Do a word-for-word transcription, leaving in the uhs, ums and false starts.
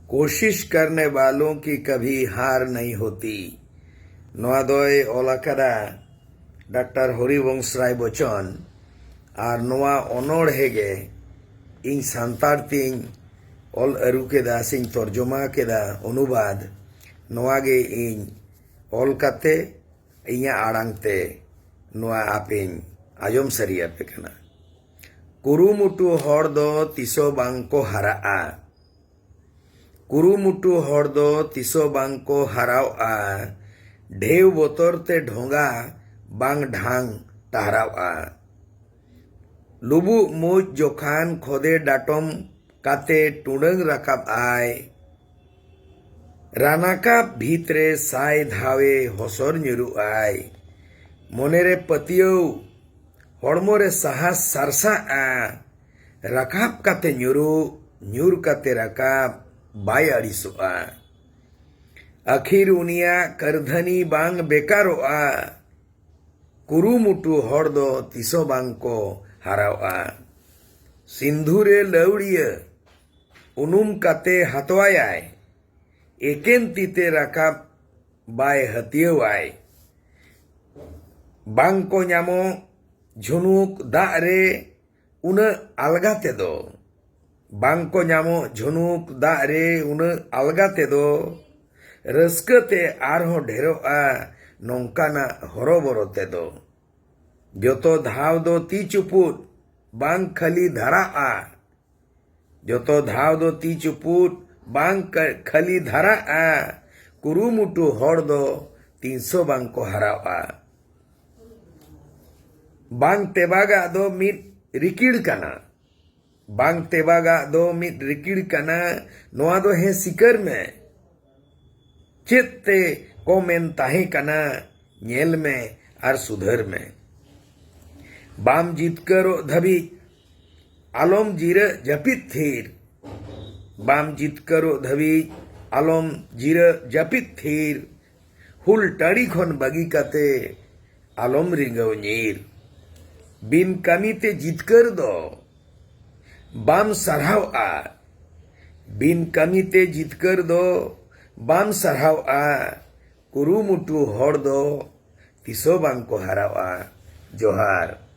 कोशिश करने वालों की कभी हार नहीं होती। ᱱᱚᱣᱟ ᱫᱚᱭ ᱚᱞ ᱟᱠᱟᱫᱟ ᱰᱟᱠᱛᱟᱨ ᱦᱚᱨᱤᱵᱚᱝᱥ ᱨᱟᱭ ᱵᱚᱪᱚᱱ᱾ ᱟᱨ ᱱᱚᱣᱟ ᱚᱱᱚᱬᱦᱮ ᱜᱮ ᱤᱧ ᱥᱟᱱᱛᱟᱲ ᱛᱤᱧ ᱚᱞ ᱟᱹᱨᱩ ᱠᱮᱫᱟ ᱥᱮᱧ ᱛᱚᱨᱡᱚᱢᱟ ᱠᱮᱫᱟ, ᱚᱱᱩᱵᱟᱫ᱾ ᱱᱚᱣᱟ ᱜᱮ ᱤᱧ ᱚᱞ ᱠᱟᱛᱮ ᱤᱧᱟᱹᱜ ᱟᱲᱟᱝ ᱛᱮ ᱱᱚᱣᱟ ᱟᱯᱮᱧ ᱟᱸᱡᱚᱢ ᱥᱟᱹᱨᱤ ᱟᱯᱮ ᱠᱟᱱᱟ᱾ ᱠᱩᱨᱩᱢᱩᱴᱩ ᱦᱚᱲ ᱫᱚ ᱛᱤᱥᱚ ᱵᱟᱝ ᱠᱚ ᱦᱟᱨᱟᱜᱼᱟ᱾ ᱠᱩᱨᱩᱢᱩᱴᱩ ᱦᱚᱲ ᱫᱚ ᱛᱤᱥᱚ ᱵᱟᱝ ᱠᱚ ᱦᱟᱨᱟᱣᱜᱼᱟ᱾ ᱰᱷᱮᱣ ᱵᱚᱛᱚᱨ ᱛᱮ ᱰᱷᱚᱸᱜᱟ ᱵᱟᱝ ᱰᱷᱟᱝ ᱴᱟᱦᱨᱟᱣᱜᱼᱟ᱾ ᱞᱩᱵᱩᱜ ᱢᱩᱡ ᱡᱚᱠᱷᱟᱱ ᱠᱷᱚᱫᱮ ᱰᱟᱴᱚᱢ ᱠᱟᱛᱮ ᱴᱩᱰᱟᱹᱝ ᱨᱟᱠᱟᱵ ᱟᱭ᱾ ᱨᱟᱱᱟᱠᱟᱵ ᱵᱷᱤᱛ ᱨᱮ ᱥᱟᱭ ᱫᱷᱟᱣᱮ ᱦᱚᱥᱚᱨ ᱧᱩᱨᱩᱜ ᱟᱭ᱾ ᱢᱚᱱᱮᱨᱮ ᱯᱟᱹᱛᱭᱟᱹᱣ, ᱦᱚᱲᱢᱚ ᱨᱮ ᱥᱟᱦᱟᱥ ᱥᱟᱨᱥᱟᱜᱼᱟ᱾ ᱨᱟᱠᱟᱵ ᱠᱟᱛᱮ ᱧᱩᱨᱩᱜ, ᱧᱩᱨ ᱠᱟᱛᱮ ᱨᱟᱠᱟᱵ, ᱵᱟᱭ ᱟᱹᱲᱤᱥᱚᱜᱼᱟ᱾ ᱟᱹᱠᱷᱤᱨ ᱩᱱᱤᱭᱟᱜ ᱠᱟᱹᱨᱫᱷᱟᱹᱱᱤ ᱵᱟᱝ ᱵᱮᱠᱟᱨᱚᱜᱼᱟ᱾ ᱠᱩᱨᱩᱢᱩᱴᱩ ᱦᱚᱲ ᱫᱚ ᱛᱤᱥᱚ ᱵᱟᱝ ᱠᱚ ᱦᱟᱨᱟᱣᱜᱼᱟ᱾ ᱥᱤᱱᱫᱷᱩ ᱨᱮ ᱞᱟᱹᱣᱲᱤᱭᱟᱹ ᱩᱱᱩᱢ ᱠᱟᱛᱮ ᱦᱟᱛᱣᱟᱭᱟᱭ᱾ ᱮᱠᱮᱱ ᱛᱤᱛᱮ ᱨᱟᱠᱟᱵ ᱵᱟᱭ ᱦᱟᱹᱛᱭᱟᱹᱣᱟᱭ᱾ ᱵᱟᱝ ᱠᱚ ᱧᱟᱢᱚᱜ ᱡᱷᱩᱱᱩᱠ ᱫᱟᱜ ᱨᱮ ᱩᱱᱟᱹᱜ ᱟᱞᱜᱟ ᱛᱮᱫᱚ᱾ ᱵᱟᱝ ᱠᱚ ᱧᱟᱢᱚᱜ ᱡᱷᱩᱱᱩᱠ ᱫᱟᱜ ᱨᱮ ᱩᱱᱟᱹᱜ ᱟᱞᱜᱟ ᱛᱮᱫᱚ᱾ ᱨᱟᱹᱥᱠᱟᱹ ᱛᱮ ᱟᱨᱦᱚᱸ ᱰᱷᱮᱨᱚᱜᱼᱟ ᱱᱚᱝᱠᱟᱱᱟᱜ ᱦᱚᱨᱚᱵᱚᱨᱚ ᱛᱮᱫᱚ᱾ ᱡᱚᱛᱚ ᱫᱷᱟᱣ ᱫᱚ ᱛᱤ ᱪᱩᱯᱩᱫ ᱵᱟᱝ ᱠᱷᱟᱹᱞᱤ ᱫᱷᱟᱨᱟᱜᱼᱟ᱾ ᱡᱚᱛᱚ ᱫᱷᱟᱣ ᱫᱚ ᱛᱤ ᱪᱩᱯᱩᱫ ᱵᱟᱝ ᱠᱟ-, ᱠᱷᱟᱹᱞᱤ ᱫᱷᱟᱨᱟᱜᱼᱟ᱾ ᱠᱩᱨᱩᱢᱩᱴᱩ ᱦᱚᱲ ᱫᱚ ᱛᱤᱥ ᱦᱚᱸ ᱵᱟᱝ ᱠᱚ ᱦᱟᱨᱟᱜᱼᱟ᱾ ᱵᱟᱝ ᱛᱮᱵᱟᱜᱟᱜ ᱫᱚ ᱢᱤᱫ ᱨᱤᱠᱤᱲ ᱠᱟᱱᱟ᱾ ᱵᱟᱝ ᱛᱮᱵᱟᱜᱟᱜ ᱫᱚ ᱢᱤᱫ ᱨᱤᱠᱤᱲ ᱠᱟᱱᱟ᱾ ᱱᱚᱣᱟ ᱫᱚ ᱦᱮᱸ ᱥᱤᱠᱟᱹᱨ ᱢᱮ᱾ ᱪᱮᱫ ᱛᱮ ᱠᱚᱢᱮᱱ ᱛᱟᱦᱮᱸ ᱠᱟᱱᱟ, ᱧᱮᱞ ᱢᱮ ᱟᱨ ᱥᱩᱫᱷᱟᱹᱨ ᱢᱮ᱾ ᱵᱟᱢ ᱡᱤᱛᱠᱟᱹᱨᱚᱜ ᱫᱷᱟᱹᱵᱤᱡ ᱟᱞᱚᱢ ᱡᱤᱨᱟᱹᱜ ᱡᱟᱹᱯᱤᱫ ᱛᱷᱤᱨ᱾ ᱵᱟᱢ ᱡᱤᱛᱠᱟᱹᱨᱚᱜ ᱫᱷᱟᱹᱵᱤᱡ ᱟᱞᱚᱢ ᱡᱤᱨᱟᱹᱜ ᱡᱟᱹᱯᱤᱫ ᱛᱷᱤᱨ᱾ ᱦᱩᱞ ᱴᱟᱺᱰᱤ ᱠᱷᱚᱱ ᱵᱟᱹᱜᱤ ᱠᱟᱛᱮ ᱟᱞᱚᱢ ᱨᱤᱸᱜᱟᱹᱣ ᱧᱤᱨ᱾ ᱵᱤᱱ ᱠᱟᱹᱢᱤ ᱛᱮ ᱡᱤᱛᱠᱟᱹᱨ ᱫᱚ ᱵᱟᱢ ᱥᱟᱨᱦᱟᱣᱜᱼᱟ᱾ ᱵᱤᱱ ᱠᱟᱹᱢᱤ ᱛᱮ ᱡᱤᱛᱠᱟᱹᱨ ᱫᱚ ᱵᱟᱢ ᱥᱟᱨᱦᱟᱣᱜᱼᱟ᱾ ᱠᱩᱨᱩᱢᱩᱴᱩ ᱦᱚᱲ ᱫᱚ ᱛᱤᱥ ᱦᱚᱸ ᱵᱟᱝ ᱠᱚ ᱦᱟᱨᱟᱣᱜᱼᱟ᱾ ᱡᱚᱦᱟᱨ᱾